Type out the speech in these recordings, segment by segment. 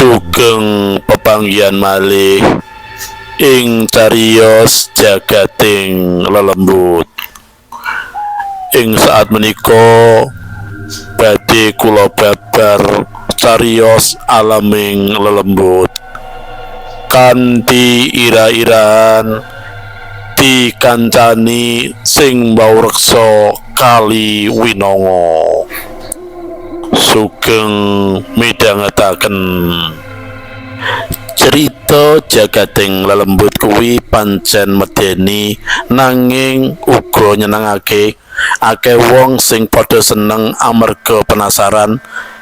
Sugeng pepanggihan malih ing cariyos jagating lelembut. Ing saat menika badhe kula babar cariyos alaming lelembut kanthi ira-irahan dikancani sing mbaureksa Kali Winonga. Sugeng midhangetaken. Cerita jagating lelembut kuwi pancen medeni nanging uga nyenengake. Akeh wong sing padha seneng amarga penasaran,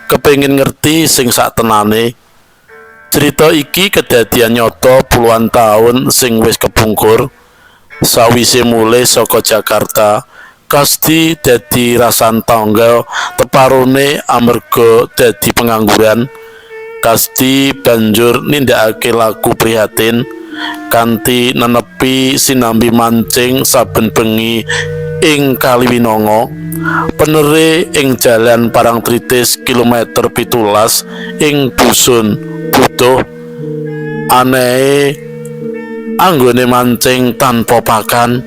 kepengin ngerti sing saktenane. Cerita iki kedadian nyata puluhan taun sing wis kepungkur. Sawise mulih saka Jakarta, Kasdi dadi rasan tangga teparone amarga dadi pengangguran. Kasdi banjur nindakake laku prihatin kanthi nenepi sinambi mancing saben bengi ing Kali Winonga, penere ing Jalan Parangtritis kilometer 17 ing Dusun Butuh. Anehe anggone mancing tanpa pakan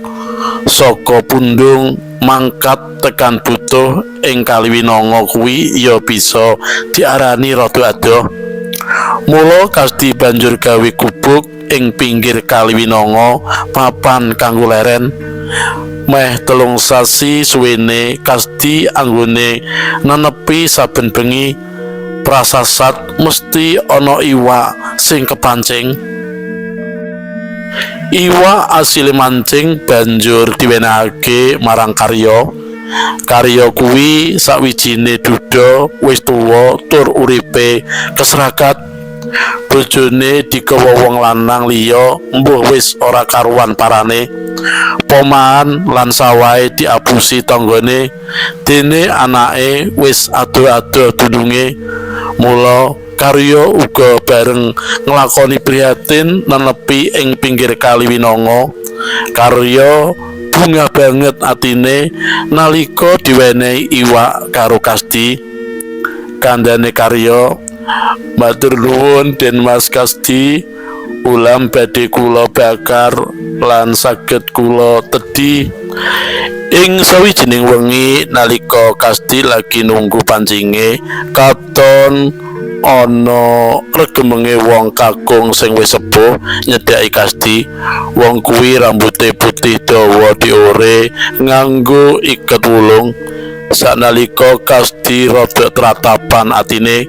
saka Pundung mangkat tekan Butuh ing Kali Winonga kuwi ya bisa diarani rada adoh. Mula Kasdi banjur gawe gubuk ing pinggir Kali Winonga, papan kanggo leren. Meh 3 sasi suwene Kasdi anggone nenepi saben bengi, prasasat mesti ana iwak sing kepancing. Iwak asile mancing banjur diwenehake marang Karyo. Karyo kuwi sawijine duda wis tuwa tur uripe kesrakat. Bojone digawa wong lanang liya, mbuh wis ora karuan parane. Pomahan lan sawahe diapusi tanggane, dene anake wis adoh-adoh dununge. Mula Karyo uga bareng nglakoni prihatin nenepi ing pinggir Kali Winonga. Karyo bungah banget atine nalika diwenehi iwak karo Kasdi. Kandhane Karyo, "Matur nuwun, Den Mas Kasdi, ulam badhe kula bakar lan saged kula tedhi." Ing sawijining wengi nalika Kasdi lagi nunggu pancinge, katon ana regemenge wong kakung sing wis sepuh nyedhaki Kasdi. Wong kuwi rambute putih dawa diore nganggo iket wulung. Sanalika Kasdi rada tratapan atine,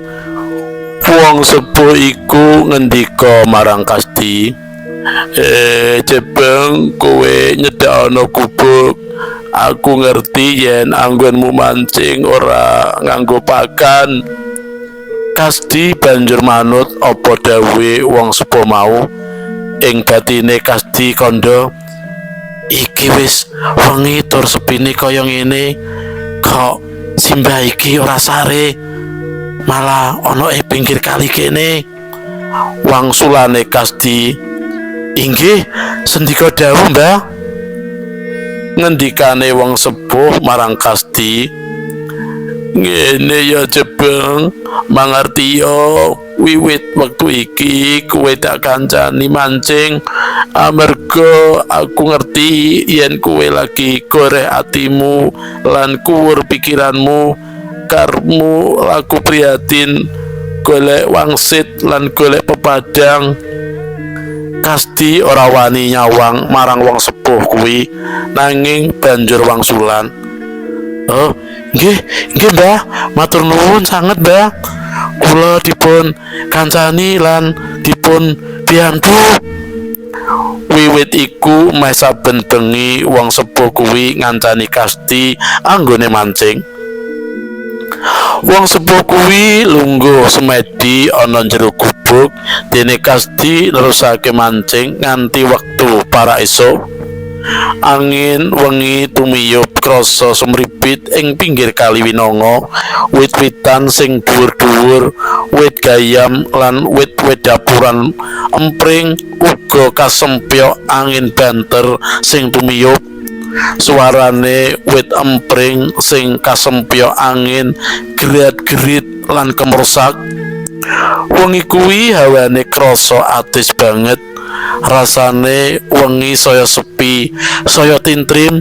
wong sepuh iku ngendika marang Kasdi, "Eh, Jebeng, kowe nyedhak ana gubuk. Aku ngerti yen anggonmu mancing ora nganggo pakan." Kasdi banjur manut apa dawuhe wong sepuh mau. Ing batine Kasdi kandha, "Iki wis wengi tur sepine kaya ngene, kok simbah iki ora sare, malah ana ing pinggir kali kene." Wangsulane Kasdi, "Inggih, sendika dawuh, Mbah." Ngendikane wong sepuh marang Kasdi, "Ngene ya, Jebeng, mangertiya, wiwit wektu iki kowe tak kancani mancing amarga aku ngerti yen kowe lagi goreh atimu lan kuwur pikiranmu karepmu laku prihatin golek wangsit lan golek pepadang." Kasdi ora wani nyawang marang wong sepuh kuwi, nanging banjur wangsulan, "Oh, nggih, nggih, Mbah, matur nuwun sanget, Mbah. Kula dipun kancani lan dipun biyantu." Wiwit iku meh saben bengi wong sepuh kuwi ngancani Kasdi anggone mancing. Wong sepuh kuwi lungguh semedi ana jero gubuk, dene Kasdi nerusake mancing nganti wektu para esuk. Angin wengi tumiyup krasa sumribit ing pinggir Kali Winonga. Wit-witan sing dhuwur-dhuwur, wit gayam lan wit-wit dapuran empring uga kasempyok angin banter sing tumiyup. Suarane wit empring sing kasempyok angin gerat-gerit lan kemrosak. Wengi kuwi hawane krasa atis banget. Rasane wengi saya sepi, saya tintrim.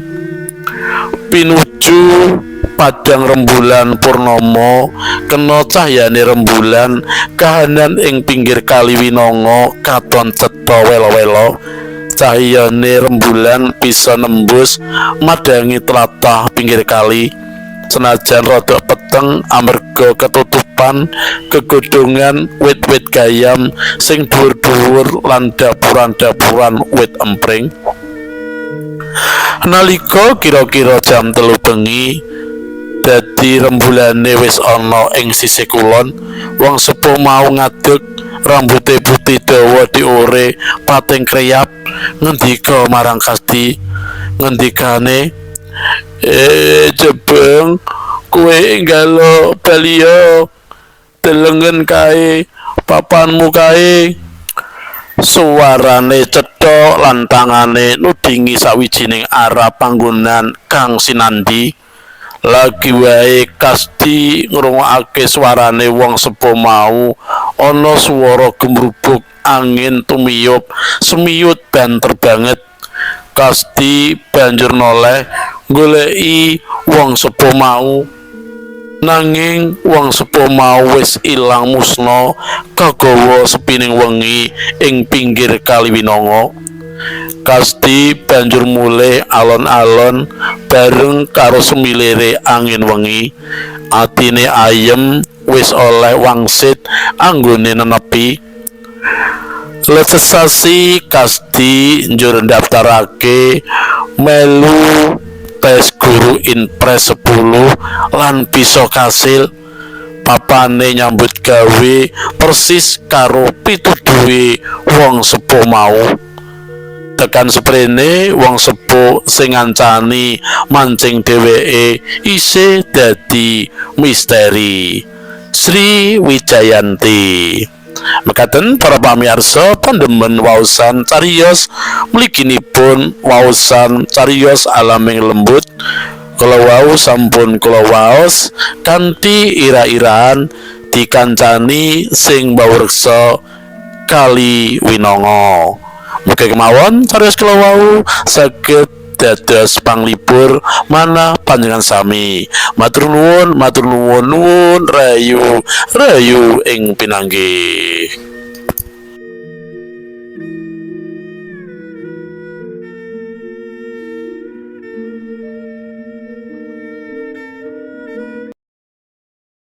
Pinuju padang rembulan purnama, kena cahyane rembulan, kahanan ing pinggir Kali Winanga katon cetha wela-wela. Cahyane rembulan bisa nembus madangi tlatah pinggir kali. Senajan rada peteng amarga ketutupan kegodhongan wit-wit gayam sing dhuwur-dhuwur lan dapuran-dapuran wit empring. Nalika kira-kira jam 3 bengi, dadi rembulane wis ana ing sisih kulon, wong sepuh mau ngadeg, rambute putih dawa diore pating kreyap, ngendika marang Kasdi. Ngendikane, "Eh, Jebeng, kowe enggalo baliyo, delengen kae papanmu kae." Suwarane cetha lan tangane nudingi sawijining arah panggonan kang sinandi. Lagi wae Kasdi ngrungokake swarane wong sepuh mau, ana swara gemrubuk angin tumiyup semiyut banter banget. Kasdi banjur noleh goleki wong sepuh mau, nanging wong sepuh mau wis ilang musna kagawa sepining wengi ing pinggir Kali Winanga. Kasdi banjur mulih alon-alon bareng karo semilire angin wengi. Atine ayem, wis oleh wangsit anggone nenepi. Let sesasi Kasdi njur ndaftarake melu tes guru Inpres 10 lan bisa kasil. Papane nyambut gawe persis karo pituduhe wong sepuh mau. Tekan seprene, wong sepuh sing ngancani mancing dheweke isih dadi misteri. Sri Wijayanti. Mekaten, para pamirsa pandemen waosan cariyos, mliginipun waosan cariyos alaming lembut kala wau sampun kula waos kanthi ira-iraan dikancani sing baureksa Kali Winanga. Mugi kemawon cariyos kala wau saged dados panglipur manah panjenengan sami. Matur nuwun, matur nuwun, nuwun rahayu, rahayu ing pinanggih.